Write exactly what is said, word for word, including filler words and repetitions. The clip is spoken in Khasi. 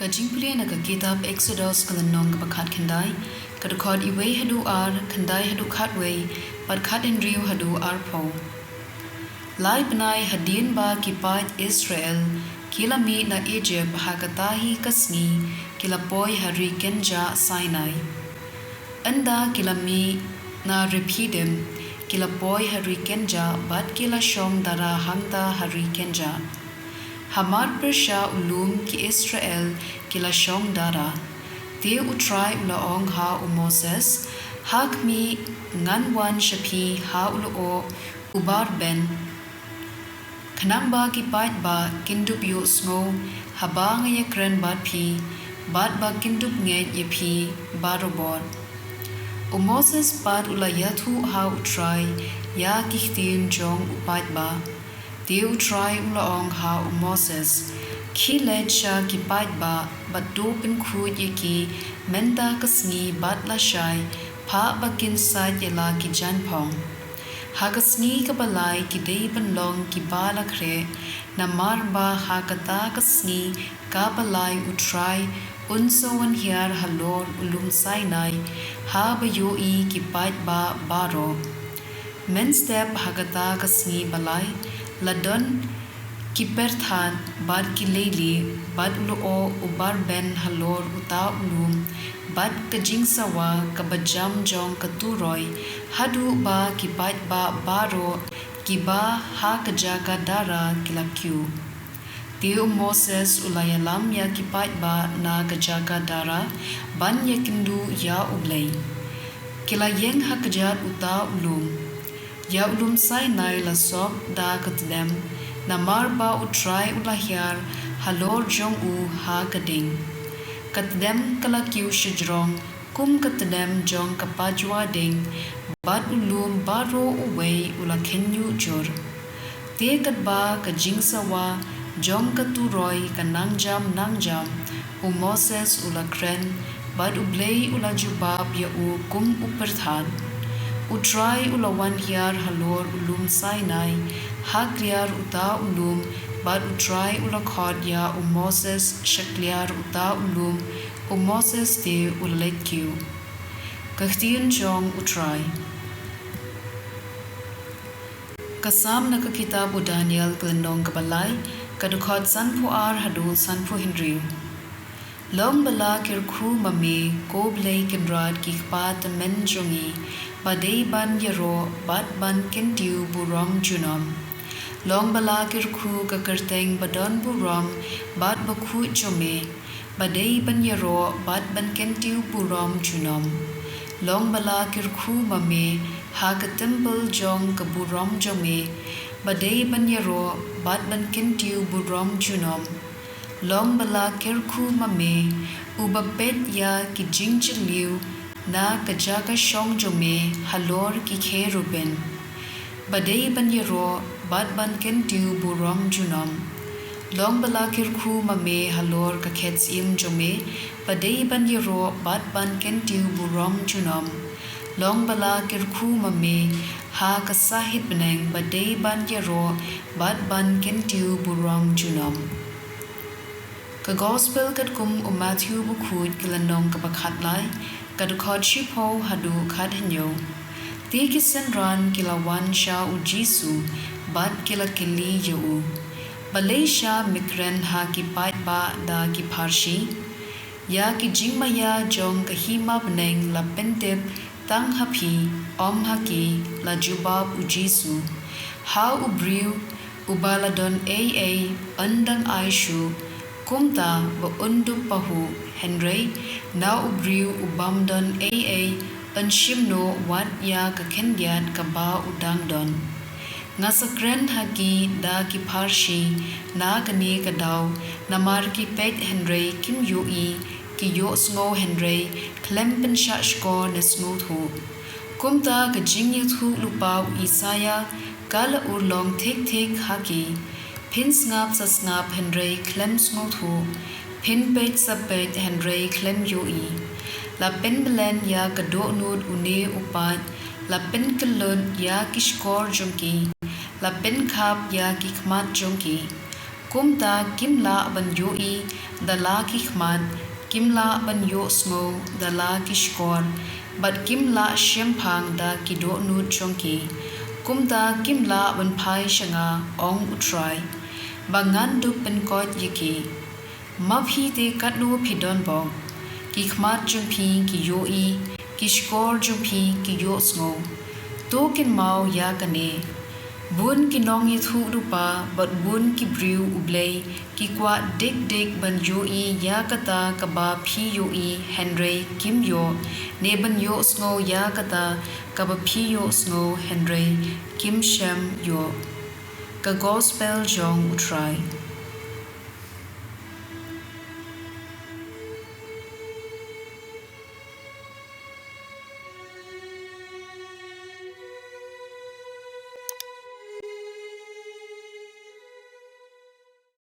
Ka jingpule na ka kitab Eksodos ka lynnong kaba khatkhyndai, ka dkhot iwei haduh ar, khyndai haduh khatwei, bad khathynriew haduh arphew. Lai bnai hadien ba ki paid Israel ki la mih na Ijipt, ha kata hi ka sngi ki la poi ha ri kynjah Sinai. Ynda ki la mih na Rephidim, ki la poi ha ri kynjah, bad ki la shong dara hangta ha ri kynjah. Hamar pyrshah u lum ki Israel ki la shong dara. Te U Trai u la ong ha u Moses, Ha khmih, ngan wan sha phi ha u lyoh u barben. Khnang ba ki paidbah kin dup ïohsngew haba nga ïakren bad phi, bad ba kin dup ngeit ïa phi barabor. U Moses pat u la ïathuh ha U Trai ïa ki ktien jong u paidbah. Te U Trai u la ong ha u Moses, Khie leit sha ki paidbah, bad to pynkhuid ïa ki mynta ka sngi bad lashai, phah ba kin sait ïa la ki jaiñphong. Ha ka sngi kaba lai ki dei ban long kiba la khreh, namar ba ha kata ka sngi kaba lai U Trai un sa wan hiar halor u lum Sinai, haba ïohi ki paidbah baroh. Mynstep ha kata ka sngi ba lai, la don ki pyrthat, bad ki leilieh, bad u lyoh u barben halor uta u lum, bad ka jingsawa kaba jam jong ka turoi, haduh ba ki paidbah baroh kiba ha ka jaka dara ki la kiew. Te u Moses u la ïalam ïa ki paidbah na ka jaka dara ban ïakynduh ïa U Blei. Ki la ïeng ha kjat uta u lum. Ïa u lum Sinai la sop da ka tdem, namar ba U Trai u la hiar halor jong u ha ka ding. Ka tdem ka la kiew shajrong kum ka tdem jong ka pajwa ding, bad u lum baroh uwei u la khynñiuh jur. Te katba ka jingsawa jong ka turoi ka nang jam nang jam, u Moses u la kren, bad U Blei u la jubab ïa u kum u pyrthat. U Trai u la wan hiar halor u lum Sinai, ha kliar uta u lum, bad U Trai u la khot ïa u Moses sha kliar uta u lum, u Moses te u la leit kiew. Ka ktien jong U Trai. Ka Salm na ka kitab u Daniel ka lynnong kaba lai, ka dkhot sanphew ar haduh sanphew hynriew. Long ba la kyrkhu ma me, ko Blei Kynrad ki kpa tymmen jong ngi, ba dei ban ïaroh bad ban kyntiew burom junom. Long ba la kyrkhu ka kyrteng ba don burom bad bakhuid jong me, ba dei ban ïaroh bad ban kyntiew burom junom. Long ba la kyrkhu ma me ha ka templ jong ka burom jong me, ba dei ban ïaroh bad ban kyntiew burom junom. Long ba la kyrkhu ma me, uba peit ïa ki jingjylliew na ka jaka shong jong me halor ki kherubim, ba dei ban ïaroh bad ban kyntiew burom junom. Long ba la kyrkhu ma me halor ka khet syiem jong me, ba dei ban ïaroh bad ban kyntiew burom junom. Long ba la kyrkhu ma me ha ka sahit bneng, ba dei ban ïaroh bad ban kyntiew burom junom. Ka Gospel katkum u Matthew bakhuid, ka lynnong kaba khatlai, ka dkhot shiphew haduh khathynñiew. Te ki synran ki la wan sha u Jisu, bad ki la kylli ïa u, Balei sha me kren ha ki paidbah da ki pharshi? Ïa ki jingmaïa jong ka hima bneng la pyntip tang ha phi, ym ha ki, la jubab u Jisu. Ha u briew uba la don ei ei yn dang ai shuh, kumta ba un dup pahuh, hynrei na u briew u bym don ei ei yn shim noh wat ïa ka khyndiat kaba u dang don. Nga sa kren ha ki da ki pharshi na kane ka daw, namar ki peit hynrei kim ïohi, ki ïohsngew hynrei khlem pynshah shkor ne sngewthuh. Kumta ka jingïathuh lypa u Isaïah ka la urlong thik thik ha ki, Phin sngap sa sngap hynrei khlem sngewthuh, phin peit sa peit hynrei khlem ïohi. La pynblen ïa ka dohnud une u paid, la pynkyllon ïa ki shkor jong ki, la pynkhap ïa ki khmat jong ki. Kumta kim lah ban ïohi da la ki khmat, kim lah ban ïohsngew da la ki shkor, bad kim lah shemphang da ki dohnud jong ki. Kumta kim lah ban phai sha nga, ong U Trai, ba ngan dup pynkoit ïa ki. Ma phi te katno phi donbok? Ki khmat jong phi ki ïohi, ki shkor jong phi ki ïohsngew. To kynmaw ïa kane: bun ki nongïathuhlypa bad bun ki briew U Blei ki kwah dik dik ban ïohi ïa kata kaba phi ïohi hynrei kim ïoh, ne ban ïohsngew ïa kata kaba phi ïohsngew hynrei kim shym ïoh. Ka Gospel jong U Trai.